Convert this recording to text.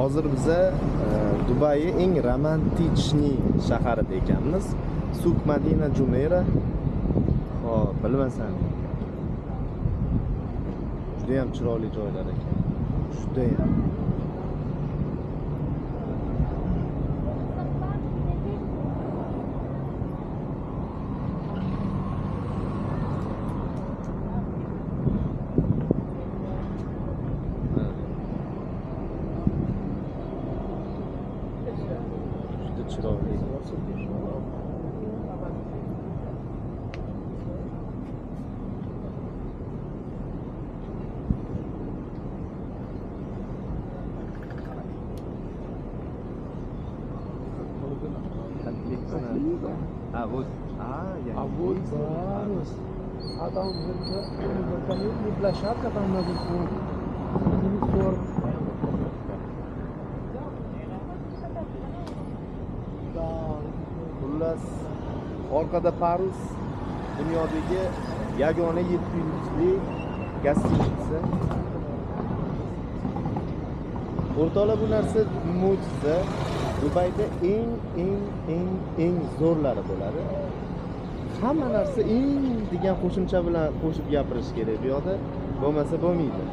Hozir biza Dubai eng romantichniy shaharida ekanmiz. Suk Madina Jumeirah. Xo'p, bilmasam. Juda ham chiroyli joylar ekan. Juda ham. Juda chiroyli. А вот, а вот парус. А там вертолетная площадка там наверху. 40. Xullas, orqada parus dunyodagi yagona 7 yulduzli gостиница. O'rtoqlar, bu narsa mo'jiza. Dubayda eng zo'rlari bo'ladi. Hamma narsa eng degan qo'shimcha bilan qo'shib gapirish kerak bu yoqda, bo'lmasa bo'lmaydi.